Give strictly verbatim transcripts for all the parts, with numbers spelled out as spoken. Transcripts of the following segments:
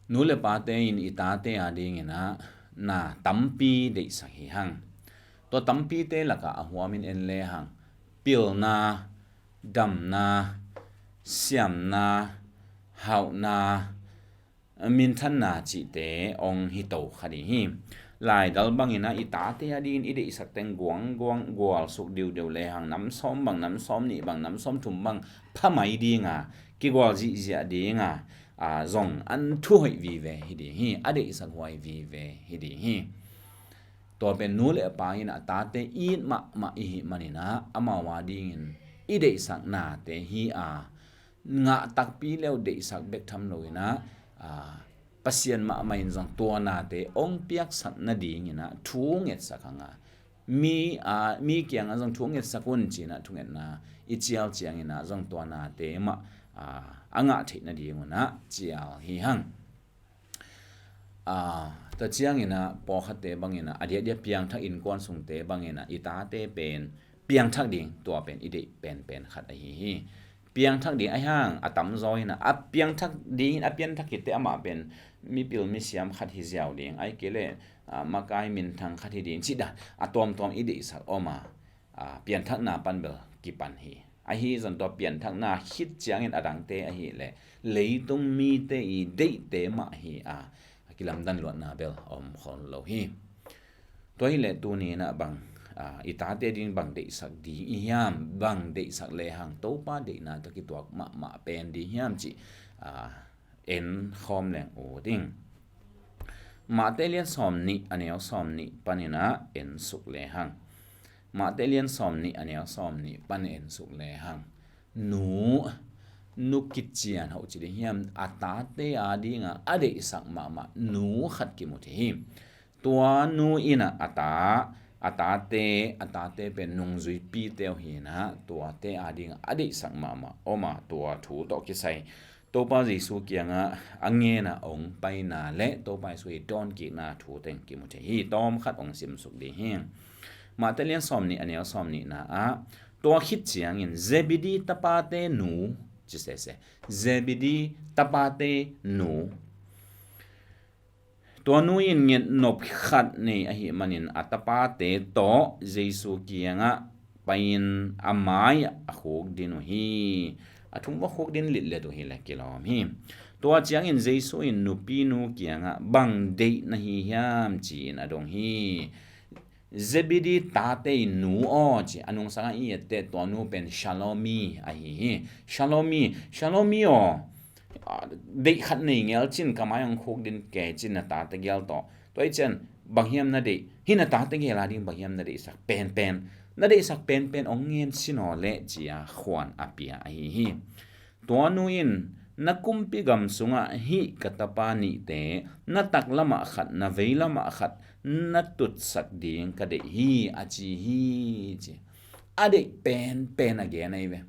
Nu le pate in i tate a dingin ah na tampi deihsak hi hang. Tua tampite lakah a huamin en lehang, pilna, damna, siamna, hauhna, minthanna cihte hong hi to kha ding hi. Laidal bangin ah i tate a dingin i deihsak teng guangguang gualsuk diudeu lehang, nam sawm bang, nam sawm nih bang, nam sawm thum bang phamai dinga, kigual zihziah dinga, a, zong an thuhoih vive hi ding hi, a deihsak huai vive hi ding hi. Tua pen nu le pa in a tate it mahmah i hih manin ah amau a dingin i deihsak nate hi a, ngah takpi leu deihsak bek tham loin ah, a, Pasian mahmah in zong tua nate hong piaksak nadingin ah thu ngetsak hang a, mi, a, mi kiangah zong thu ngetsak un ci-in ah thungetna i cial ciangin ah zong tua nate mah, a, a ngah theih nadingun ah cial hi hang. A, tua ciangin ah pawlkhatte bangin ah a diakdiak piangthak innkuan sungte bangin ah i tate pen piangthak ding, tua pen i deih penpen khat ahi hi. Piangthak ding ahi hang a tamzaw in ah a piangthak dingin a pianthak khit teh amah pen mipil misiam khat hi ziau ding, ahih kei leh, a, makai minthang khat hi ding cih dan a tuamtuam i deihsak om a, a, pianthakna pan bel kipan hi. Ahi zong tua pianthakna khit ciangin a dangte ahih leh leitung mite i deihte mah hi a, a kilamdan luatna bel a om khol lo hi. Tua hileh tuni in ah bang, a, i tate ding bang deihsak ding i hiam, bang deihsak lehang Topa deihna tawh kituak mahmah pen ding hiam cih, a, en khawm leng ut ing. Mate lian sawm nih a neu sawm nih panin ah en suk lehang. Mate lian sawm nih a neu sawm nih pan en suk lehang, nu, nu kician hoh ci ding hiam, a tate a dingah a deihsak mahmah nu khat kimu thei hi. Tua nu in ah a ta, a tate, a tate pen nungzuipite uh hi in ah tuate a dingah a deihsak mahmah om a, tua thu tawh kisai Topa Jesu kiangah a ngen a hong paina le Topa Jesu i dawnkikna thu teng kimu thei hi. Tawm khat hong simsuk ding hi. Mate lian sawm nih a neu sawm nihna ah, tua khit ciangin Zebedi tapate nu, ci sese, Zebedi tapate nu, tua nu in ngetnop khat nei ahih manin a tapate tawh Jesu kiangah pai-in a mai-ah a khukdin uh hi. A thum va khukdin litlet uh hi leh kilawm hi. Tua ciangin Jesu in nupinu kiangah, "Bang deih na hi hiam?" ci-in a dong hi. Zebedi tate in, "Nu aw," ci. A nungsangah i etteh tua nu pen Salomi ahi hi. "Salomi, Salomi aw, a, deih khat nei ngel cin ka mai hong khukdin kei cin na tate gel tawh. Tua i cian bang hiam na deih, hih na tate gel a ding bang hiam na deihsak penpen, na deihsak penpen hong ngen sin aw leh," ci-a khuan a pia ahi hi. Tua nu in, "Na kumpi gam sungah hih ka tapa nihte, na taklamah khat, na veilamah khat, na tutsak ding ka deih hi," a ci hi, ci. A deih penpen a gen ahi ve.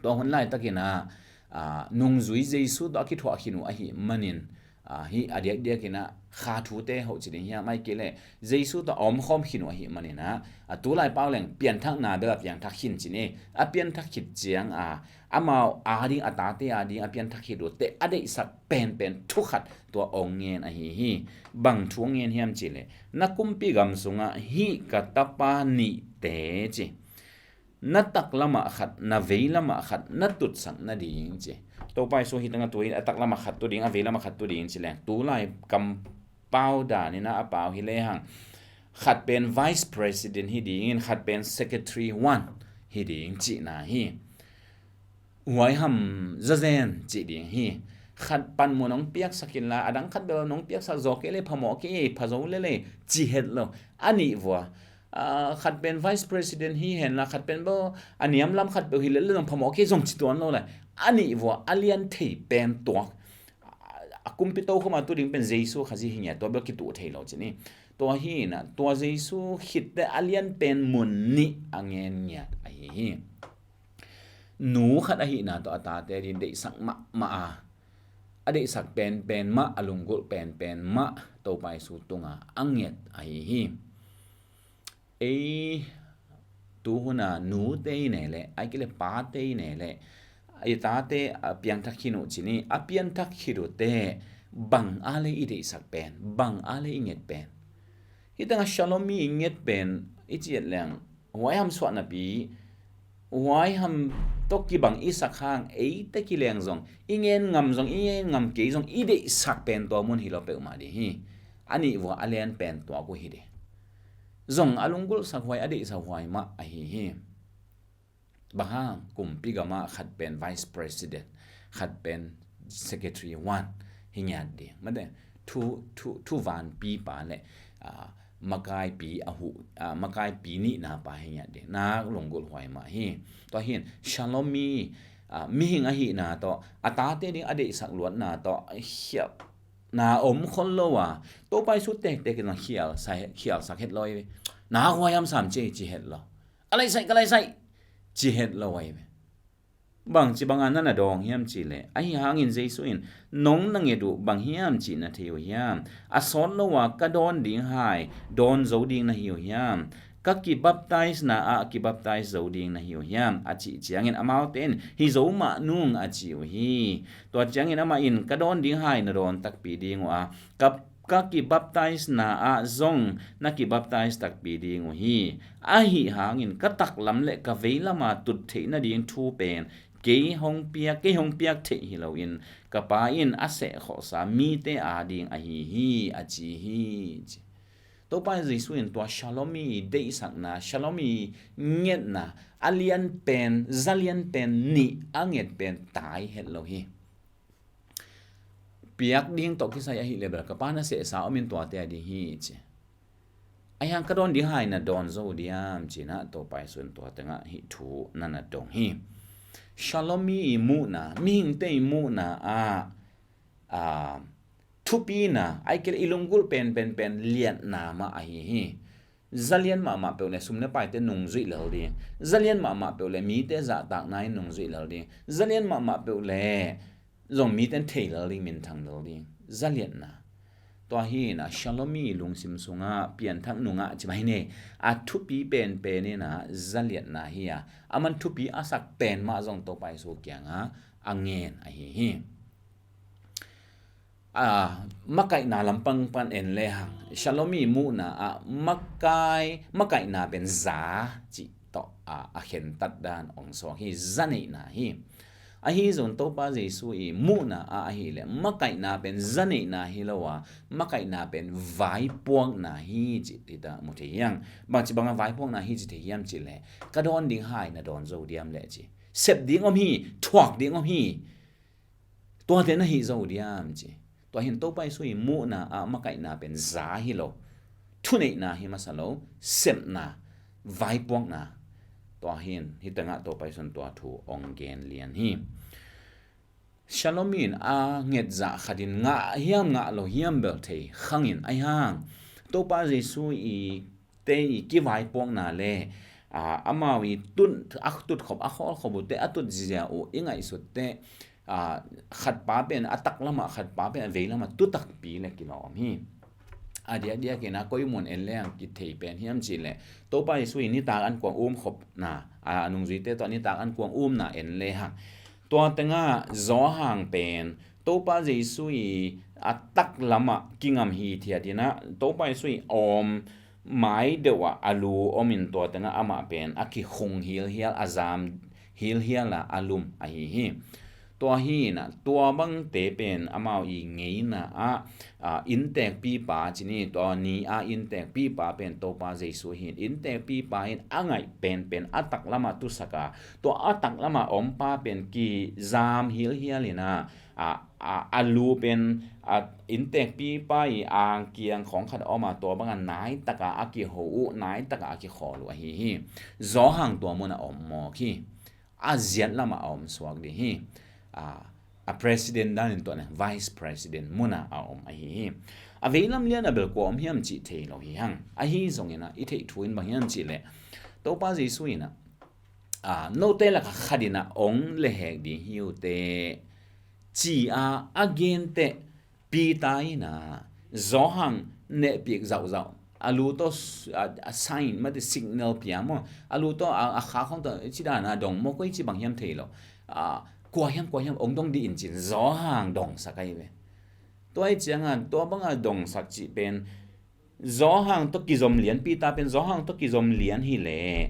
Tua hun laitakin ah, a, nungzui Jesu tawh a kithuah khin uh ahih manin, a, hih a diakdiakin ah kha thute hoh ci ding hiam, ahih kei leh Jesu tawh a omkhawm khin uh ahih manin ah, a, tulai pau leng pianthakna bel a piangthak khin ci ni. A pianthak khit ciang a, amau a ding, a tate a ding a pianthak khit uh teh a deihsak penpen thu khat tua hong ngen ahi hi. Bang thu hong ngen hiam cih leh, "Na kumpi gam sungah hih ka tapa nihte," ci, "na taklamah khat, na veilamah khat na tutsak nading," ci. Topa Jesu hih tangah tu in a taklamah khat tu ding, a veilamah khat tu ding ci leng, tulai kampau danin ah a pau hi lehang, khat pen vice president hi dingin, khat pen secretary one hi ding cihna hi. Huaiham zazen cih ding hi. Khat panmun hong piaksak inla, a dang khat bel nong piaksak zaw kei leh phamawh kei, phazo lel ei ci het lo. A nih vua, a, khat pen vice president hi henla, khat pen bel a niamlam khat bel hi lel leh zong phamawh kei zong ci tuan lo lai. A nih vua a lian thei pen tuak, a kumpi tokhom a tu ding pen Jesu Khazih hi ngiat, tua bel kituh thei lo ci ni. Tua hi in ah, tua Jesu khit teh a lian pen mun nih a ngen ngiat ahi hi. Nu khat ahihna tawh a tate ding deihsak mahmah a, a deihsak penpen mah, a lunggulh penpen mah Topa Jesu tungah a nget ahi hi. Ei, tuhuna nute i ne leh, ahih kei leh pate i ne leh, i tate a piangthak khin uh ci ni, a pianthak khit uh teh bang a le i deihsak pen, bang a le i nget pen. Hi tengah Shalom i nget pen i ciat leng, huai ham suahnapi, huai ham tawh kibang i sak hang, eite kileng zong, i ngen ngam zong, i ngen ngam kei zong, i deihsak pen tua mun hi lo peuhmah ding hi. A nih vua a lian pen tua uh hi ding. Zong a lunggulhsak huai, a deihsak huai mah ahi hi. Bang hang, kumpi gamah khat pen vice president, khat pen secretary one hi ngiat ding. Mate, thu, thu, thuvanpi pa le, ah, makaipi a huh, ah, makaipi nihna pa hi ngiat ding. Na lunggulh huai mah hi. Tua hin, Shalom i, ah, mihing ahihna tawh, a tate ding a deihsak luatna tawh, hiap na om khol lo a. Topa Jesu tektek in khial sa, khialsak het lo i ve. Na huai ham sam ci, ci het lo. A lai sai, ka lai sai, ci het lo ai ve. Bang ci banga na na dawng hiam ci le. Ahi hangin Jesu in, nong na nget uh bang hiam ci na thei uh hiam? A sawt lo a ka dawn ding hai, dawn zo ding na hi uh hiam? Ka kibaptize na ah kibaptize zo ding na hi uh hiam? A cih ciangin amaute in, hi zo mah nung a ci uh hi. Tua ciangin amah in, ka dawn ding hai na dawn takpi ding uh a, ka ka kibaptize na ah zong na kibaptize takpi ding uh hi. Ahi hangin ka taklam le ka veilam a tut theih nading thu pen kei hong piak, kei hong piak theih hi loin ka Pa in a seh khawhsa mite ading ahi hi, a ci hi, ci. Topa Jesu in tua Shalom i deihsakna, Shalom i ngetna, a lian pen, za lian pen nih a nget pen tai het lo hi. Piak ding tawh kisai ahi le bel ka Pa na sehsa om in tuate a ding hi, ci. Ahi hang ka dawn ding hai na dawn zo diam, ci na Topa Jesu in tua tengah hih thu na na dong hi. Shalom i muhna, mihingte i muhna ah, ah, thupina, ai kei le i lunggulh pen, pen, pen liatna mah ahi hi. Za lian mahmah peuh le sum le paite nungzuih lel ding. Za lian mahmah peuh le mite zahtakna in nungzuih lel ding. Za lian mahmah peuh le zong mite thei lel ding, minthang lel ding. Za liatna. Tua hi na Shalom i lungsim sungah pianthak nungah ci mai ne. A thupi penpen in a za liatna hi a. A man thupi a sak pen mah zong Topa Jesu kiangah a ngen ahi hi. A, makaihna lampang pan en le hang, Shalom i muhna ah makai, makaihna pen za cih tawh a, a khentat dan ong suak hi, za neihna hi. Ahi zong Topa Jesu i muhna ah ahi le makaihna pen za neihna hi lo a, makaihna pen vaipuakna hi cih tita mu thei hiang. Bang ci banga vaipuakna hi ci thei hiam ci le, ka dawn ding hai na dawn zo diam le ci. Sep ding om hi, thuak ding om hi. Tuate na hih zo diam ci. Tua hin Topa Jesu i muhna ah makaihna pen za hi lo. Thuneihna hi masa lo, sepna, vaipuakna. Tua hin, hi tengah Topa Jesu in tua thu ong gen lian hi. Shalom in a ngetzah khatin ngah hiam ngah lo hiam bel thei khangin ahi hang. Topa Jesu i te i kivaipuakna le, a, amau i tut, a tutkhop, a khawlkhop uh te, a tutzia uh i ngaihsut te, a, khatpa pen a taklamah, khatpa pen a veilamah tutakpi le kilawm hi. A diakdiak in a koi mun en leng kithei pen hiam ci le, Topa Jesu i nitak an kuang umkhopna, a, a nungzuite tawh nitak an kuang umna en le hang. Tua tengah Zawhang pen Topa Jesu i a taklamah kingam hithiat in a, Topa Jesu i awm mai deuh ah a lu om in tua tengah amah pen a kikhung hilhial, a zam hilhial a, a lum ahi hi. Tua hi na, tua bangte pen amau i ngeina ah, a, inntekpipa ci ni, tua ni a inntekpipa pen Topa Jesu hi. Inntekpipa in a ngaih penpen a taklamah tusak a, tua a taklamah ompa pen kizam hilhial in a, a, a, a lu pen, a, inntekpipa i angkiang khawng khat a om a, tua banga naitaka a kiho uh, naitaka a kikhawl uh ahi hi. Zawhang tua mun a om mawk hi. A ziat lamah a om suak ding hi. A, a president danin tuah le vice president muna a om ahi hi. A veilam lian a bel kua om hiam cih thei lo hi hang. Ahi zongin a i theih thu in bang hiam cih le, Topa Jesu in a, a, note lakah khat in a ong le hek ding hi uh teh, ci a a gen teh, Peter in a, Zawhang nehpik zauhzauh, a lu tawh s-, a, a sign, mate signal pia maw, a lu tawh a, a kha khawng tawh ci dan a dong maw, koi ci bang hiam thei lo. A, kua hiam, kua hiam ong dong dih in cin Zawhang dongsak ahi ve. Tua hi cianga tua banga dongsak cih pen Johan tawh kizom lian, Peter pen Johan tawh kizom lian hileh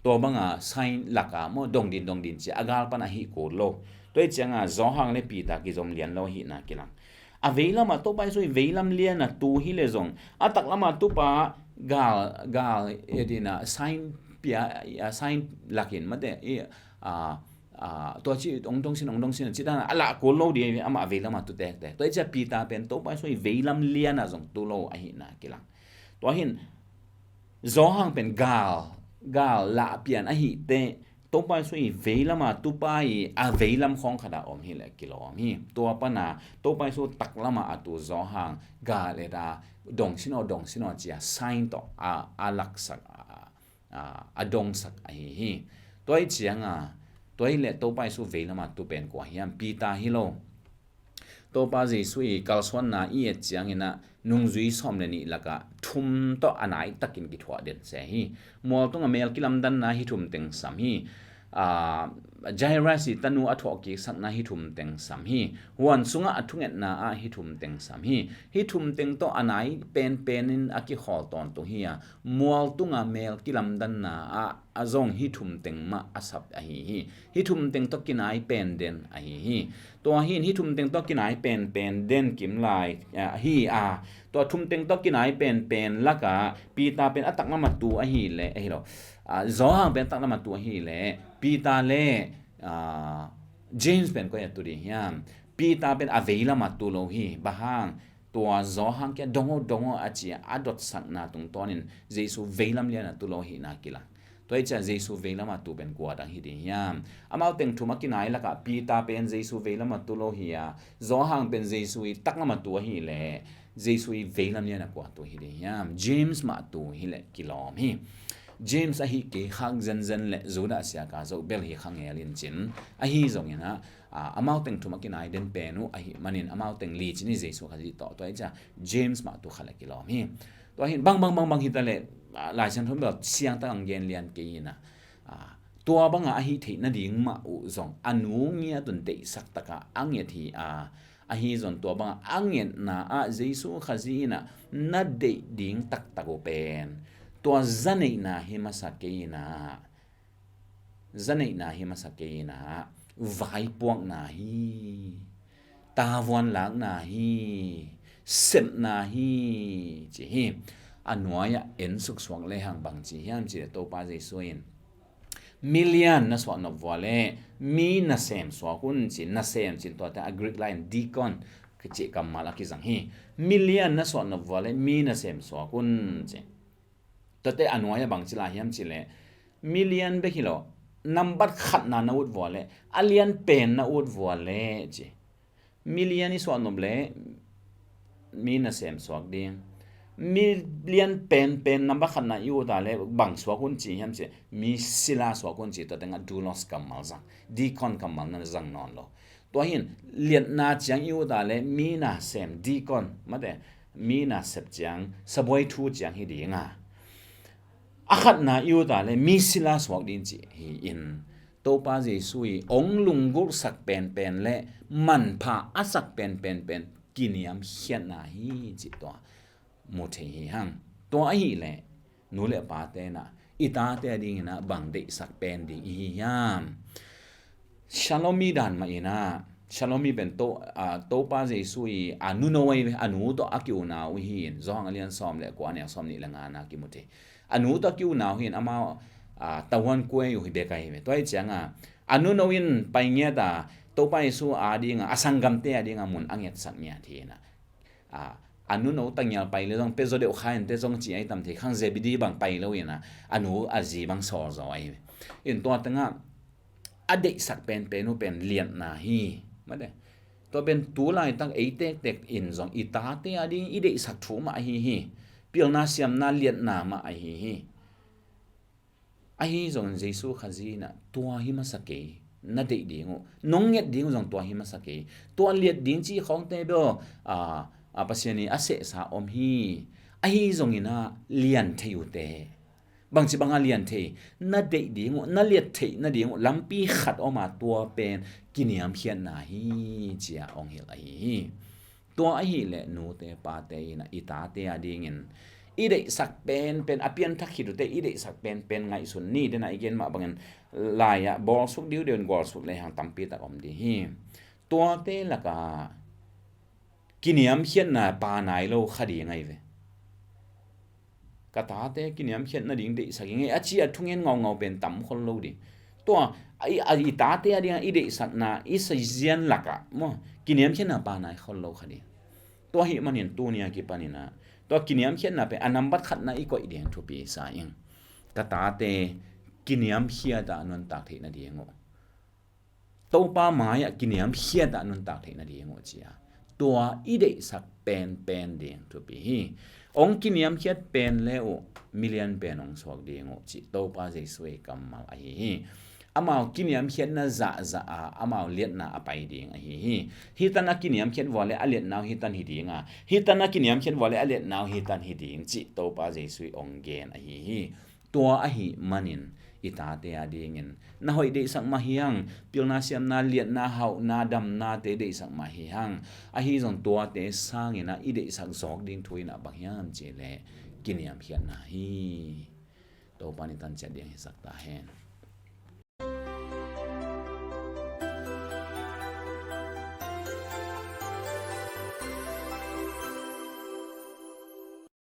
tua banga sign laka maw, dong din dong din cia a gal pan a hih kul lo. Tua hi cianga Johan le Peter kizom lian lo ahihna kilang. A veilamah Topa Jesu i veilam liana tu hileh zong a taklama tupa gal, gal edina sign pia, a sign lakin mate i, a, a, tua ci ong dong sin, ong dong sin, ci dan a lah kul lo di, amah a veilama tu tektek. Tua hi cia Peter pen Topa Jesu i veilam liana zong tu lo ahihna kilang. Tua hin Johan pen gal, gal lah pian ahih teh Topa Jesu i veilama tupa i a veilam khawng khata om hileh kilawm hi. Tua pana Topa Jesu taklama a tu Johan gal eta dong sinaw, dong sinaw cia sign tawh a, a laksak, a, a, a dongsak ahi hi. Tua hi cianga tua hileh Topa Jesu veilama tu pen kua hiam? Peter hi lo. Topa Jesu i kalsuanna i et ciangina nungzui sawm le nih laka thum tawh a nai takin kithuah den se hi. Mual tunga mel kilamdanna hi thum teng sam hi. A, Jairus i tanu a thawhkik sakna hi thum teng sam hi. Huan sunga a thungetna ah hi thum teng sam hi. Hi thum teng tawh a nai penpenin a kikhawl tawntung hi a, mual tunga mel kilamdanna ah a zong hi thum teng mah a sap ahi hi. Hi thum teng tawh kinai pen den ahi hi. Tua hin hi thum teng tawh kinai penpen den kim lai, a, hi a. Tua thum teng tawh kinai penpen laka Peter pen a taklama tu ahileh, ahi lo. A, Johan pen a taklama tu ahileh Peter le, a, James pen koi a tu ding hiam? Peter pen a veilama tu lo hi. Bang hang? Tua Johan kia dong o, dong o a cia a dotsakna tungtawnin Jesu veilam liana tu lo hihna kilang. Tua hi cia Jesu veilama tu pen kua dang hi ding hiam? Amau teng thum a kinai laka Peter pen Jesu veilama tu lo hi a, Johan pen Jesu i taklama tu ahileh Jesu i veilam liana kua tu hi ding hiam? James mah tu hileh kilawm hi. James ahi kei khak zenzen le Judas siaka zoh bel hi kha ngel in cin. Ahi zongina, a, amau teng thum a kinai den pen uh ahih manin amau teng li cin hi Jesu Khazih tawh. Tua hi cia James mah tu kha le kilawm hi. Tua hin bang, bang, bang, bang hita le, a, Lai Siangtho bel siangtak ang gen lian kei ina, a, tua banga ahi theih nading mah uh zong a nu ngiat un deihsak taka a ngiat hi a, ahi zong tua banga a ngiatna ah Jesu Khazih ina na deih ding taktak uh pen tua zaneihna hi masa kei ina, zaneihna hi masa kei ina, vaipuakna hi, tavuan lakna hi, sepna hi, ci hi. A nuai-ah en suksuak lehang bang ci hiam ci le Topa Jesu in milian na suahnop vua le mi nasem suak un ci, nasem cin tuate a Greek lai in deacon ka cih kammal a kizang hi. Milian na suahnop vua le mi nasem suak un ci. Tuate a nuai-ah bang ci lai hiam ci le milian bek hi lo, nambat khatna na ut vua le a lian pen na ut vua le ci. Milian i suahnop le mi nasem suak ding. Milian penpen nambat khatna i uta le bang suak un ci hiam ci, mi sila suak un ci, tua tengah doulos kammal zang, deacon kammal na zang nawn lo. Tua hin liatna ciang i uta le mi nasem deacon mate, mi nasep ciang sabuai thu ciang hi dinga, a khatna i uta le mi sila suak ding ci hi in, Topa Jesu i ong lunggulhsak penpen le manpha a sak penpen pen kiniamkhiatna hi ci tua mu thei hi hang. Tua ahileh nu le pa tenah i tate a dinginah bang deihsak pen ding i hi hiam? Shalom i dan mah inah, Shalom i pen to, a, Topa Jesu i a nuno i a nu tawh a kiunau hi in, Johan a lian sawm le kua a neu sawm nih le ngana kimu thei. A nu tawh a kiunau hi in amau, a, tahuan kuai uh hi bek ahi ve. Tua hi cianga a nuno in pai ngiata Topa Jesu a dinga, a sanggamte a dinga mun a ngetsak ngiat hi inah. A, a nuno tangial pai le zong pia zaw deuh kha in te zong ci ai tam thei khang, Zebedee bang pai lo inah a nu a zi bang sawl zaw ai. In tua tengah a deihsak penpen uh pen liatna hi. Mate. Tua pen tu laitak ei tektek in zong i tate a ding i deihsak thu mah ahi hi. Pilna siamna liatna mah ahi hi. Ahi zongin Jesu Khazih inah tua hi masa kei, na deih ding uh, nong nget ding uh zong tua hi masa kei. Tua liat ding cih khawngte bel, a, a Pasian i a sehsa om hi. Ahi zonginah lian thei uh te. Bangci banga lian thei, na deih ding uh, na liat theih nading uh lampi khat om a, tua pen kiniamkhiatna hi cia ong hilh ahi hi. Tua ahih leh nute pate in ah i tate a dingin i deihsak penpen, a pianthak khit uh teh i deihsak penpen ngaihsun ni. Dena i gen mah bangin lai-ah bawlsuk diudiu in gualsuk lehang tampi tak om ding hi. Tuate lakah kiniamkhiatna pha nai lo kha ding ahi ve. Ka tate kiniamkhiat nading deihsak ing ei a ci a thungen ngaungau pen tam khol lo ding. Tua a i, a i tate a dingah i deihsakna i sazian lakah maw, kiniamkhiatna pha nai khol lo kha ding. Tua ahih manin tuni a kipanin ah tua kiniamkhiatna pen a nambat khatna i koih ding thupi sa ing. Ka tate kiniamkhiat ah nuntak theih nading uh, Topa mai-ah kiniamkhiat ah nuntak theih nading uh ci-a tua i deihsak penpen ding thupi hi. Hong kiniamkhiat pen le uh milian pen hong suak ding uh cih Topa Jesu i kammal ahi hi. Amau kiniamkhiatna zahzah a amau liatna a pai ding ahi hi. Hih tan a kiniamkhiat vua le a liatna uh hih tan hi ding a, hih tan a kiniamkhiat vua le a liatna uh hih tan hi ding cih Topa Jesu i hong gen ahi hi. Tua ahih manin i tate a dingin na hoih deihsak mah hi hang, pilna siamna, liatna, hauhna, damnate deihsak mah hi hang. Ahi zong tuate sangin ah i deihsak zawk ding thu in ah bang hiam cih leh kiniamkhiatna hi. Topa in i tan ciat ding hisak ta hen.